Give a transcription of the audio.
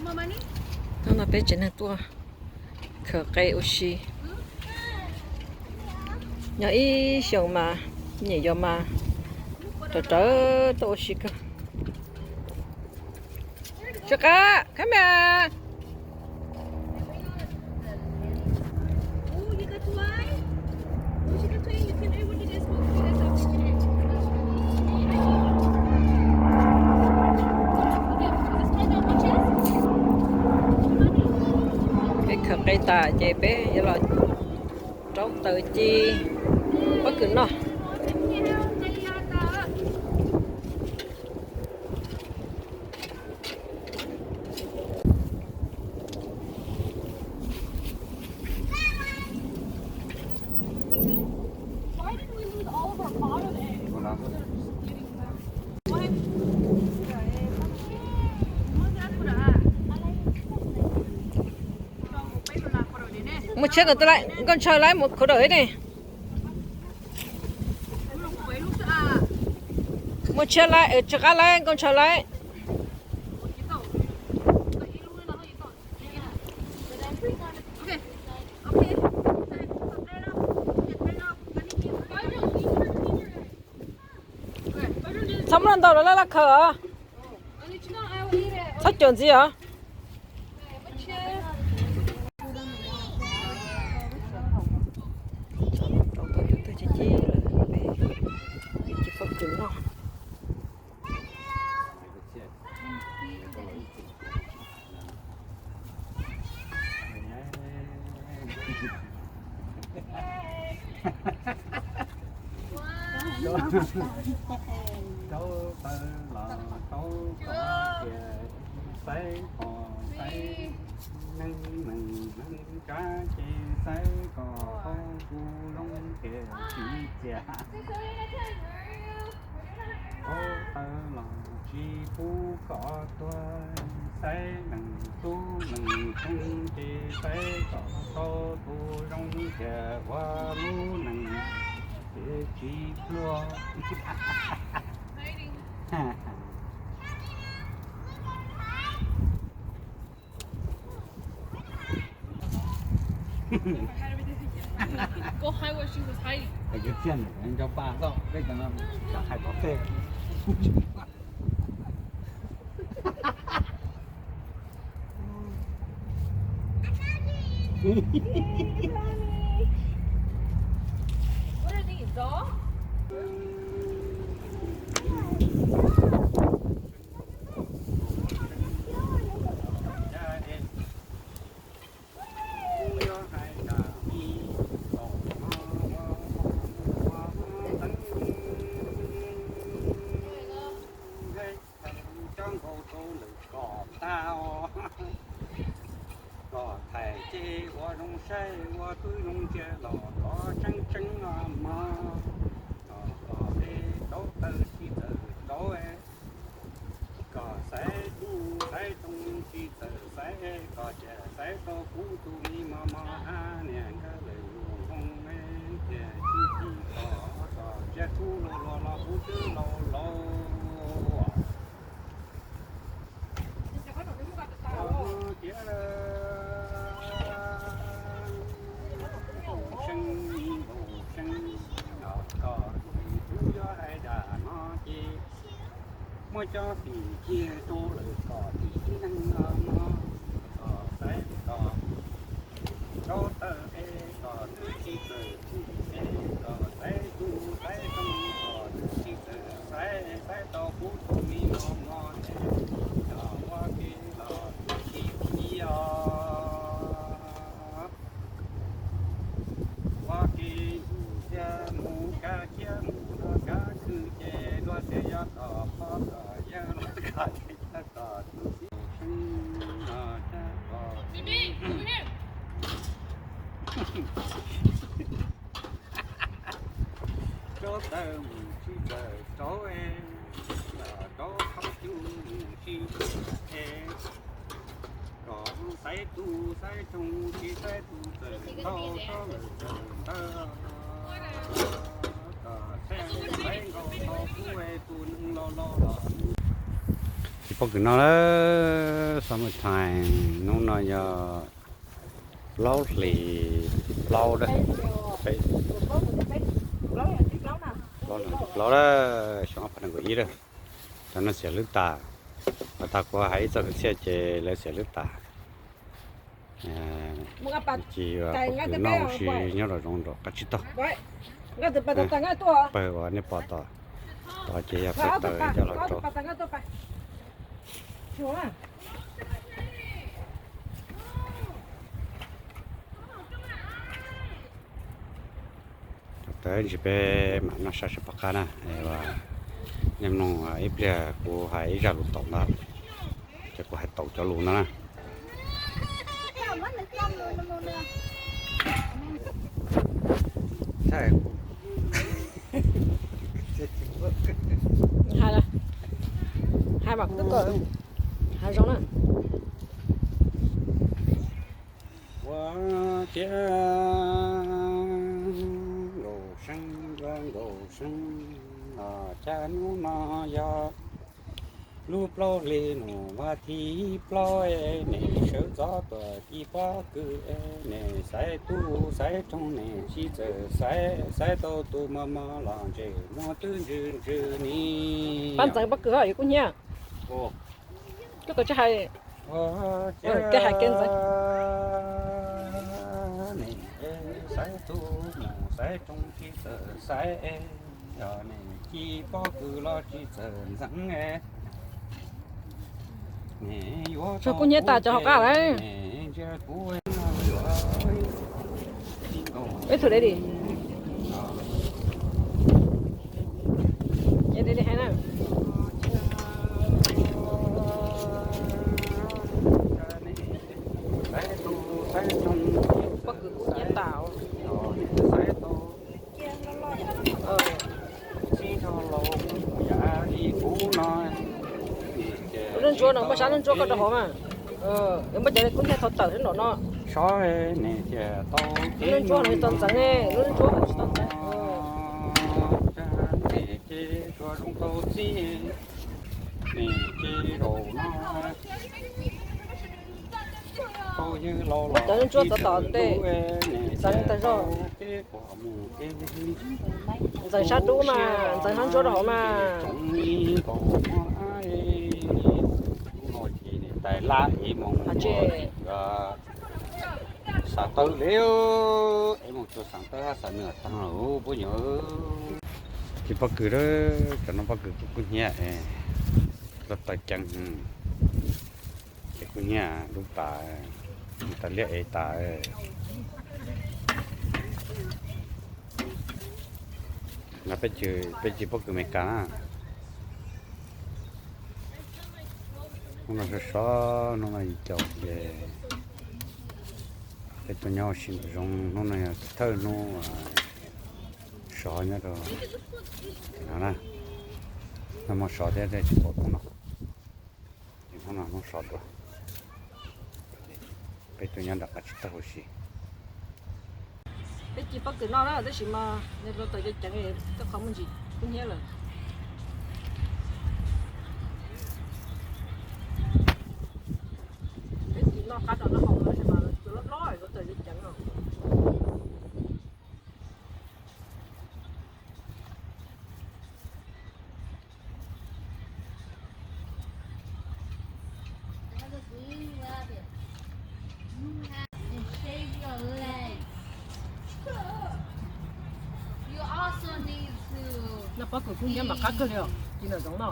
Hnub no peb tsev neeg tuaj khaws qe ua si. Nyob ib xyoos mas nyuam yaus mas rawv rawv tuaj ua si kawg. Tsis qab, come here. Peb khaws qe tas ces peb yuav los rauv taws ci pob kws noj. Muaj tsheb kom tuaj laij, nkauj ntshaw laij mus khuv dawm ne. Muaj tsheb laij, tsis qab laij, nkauj ntshaw laij. Txhob muab ntau los laj laj khaws os. Txhob cuam ntxiv os. Rauv tau cov taws ci ci lawm, ci pob kws noj. Rauv taws los rauv kom tias saib kom saib, neeg neeg neeg tsav ces saib kom tau kuv zoo tias tsis txias. Rauv taws los tsis pub kom tuag, saib neeg tub neeg xyoo ces saib kom tau tus zoo tias ua lub neej ces tsis pluag. Hais tias thiaj nco pa toj peb cov no, hais tom tej. Coj nkaus rau lwm kom tag os. Kom thaij ces ua zoo saib ua twb zoo ntsia los kom tseeb tseeb os mog. Kom tej rauv taws tsis txawm rauv, kom xaiv tub xaiv rooj tsis txawm xaiv, kom cas xaiv tau kuv tus me mos mos hab niam nkawd lawm yus zoo me tias tsis txawm kom, kom tsiaj kub luag luag los kuv twb laus laus. Tias npau seeb, npau seeb, kom kuv yuav hais dam no ces muab cov tim kiag rau lawm kom tim tib neeg no mog, kom xaiv kom rauv taws es kom twb tsis txawm tsis es kom xaiv tub xaiv rooj kom twb tsis txawm xaiv, xaiv tau kuv tus me mos mos es kom ua ke los tsis txim os. Ua ke yus thiaj mus kav thiab mus rau kav khw ces luag thiaj yuav kom pog kom yawg los kom thiaj kom tus txiv seeb no thiaj kom rauv taws mus tsis txawm rauv, rauv thaub cub mus tsis txawm es kom xaiv tub xaiv rooj tsis xaiv tub txawm tau tsob lawm txawm ntawd, kom xaiv nkaus tau kuv tus neeg laus laus los. Pob kws no lawm, summer time, hnub no yog plaub hlis plaub, plaub hlis plaub lawm, xyoo ob phav nees nkaum ib lawm. Cov no xiam hlwb tas, tag kuv hais ib txoj kwv txhiaj ces lawv xiam hlwb tas. Ci pob kws noj huv si nyob rau zoov nram qab tsib taug. Pawg uas nej pom tom, tom ces yog pawg taws coj los rau. Tawm ntsis peb mam noj sab sab pov qab na. Nej mloog ib pliag kuv hais ib zaj lus taum ntag, ces kuv hais taum cov lus no na. Hais, hais mas kuv twb kawm, hais zoo na. Ua ciav nkaus seeb nkaus seeb, cas hnub no yog lub plaub hlis num vas thib plaub, nim sawv ntxov tuaj ci pob kws, nim xaiv tub xaiv rooj, nim tsis txawm xaiv, xaiv tau tus mos mos los ntsej muag twb ntsws ntsws ni. Pab ntxeev pob kws ho yuav kub hnyiab. Koj tsis hais, koj hais kev ntxeev. Nim xaiv tub mus xaiv rooj tsis txawj xaiv, yog nim ci pob kws los tsis txawj ntxeev. Tsuag kub hnyiab tas cov hauv qab lawm. Ib tug daddy, daddy hais na. Pob kws kub hnyiab tas. Lub ntsuab no muaj sab lub ntsuab koj rau hauv mas. Muaj cov kub hnyiab thaum tawm sab nraum no. Lub ntsuab no tsis tau ntxeev ne, lub ntsuab no tsis tau ntxeev. Muab cov lub ntsuab txov tom tes, ntxeev tag zog. Ntxeev sab dub mas, ntxeev sab ntsuab rau hauv mas. Xav tawb li, es mus tsuas xav tawb hab xav nws tag lawm puab nyob. Ci pob kws, cov no pob kws kub kub hnyiab, los tawm ceev, ces kub hnyiab dub tas, tas liab ev tas. Peb ci pob kws Amelikas na. Hnub no sov sov, hnub no yim caum ces peb tuaj nyob ua si nram zoov. Hnub no yog thawj hnub sov nyob rau no na. Nag hmo sov thiab tsis pom hnub no, ces hnub no hnub sov dua. Peb tuaj nyob nram qab tsib taug huv si. Peb ci pob kws noj na, tab sis mas nws los tawm ceev ceev, tej qhov muaj ntsis kub hnyiab lawm. Peb ci noj qab rau noj haus, tab sis mas cua loj loj los tawm ceev ceev os. Noj pob kws kub hnyiab mas qab kawg li os, ci nram zoov no.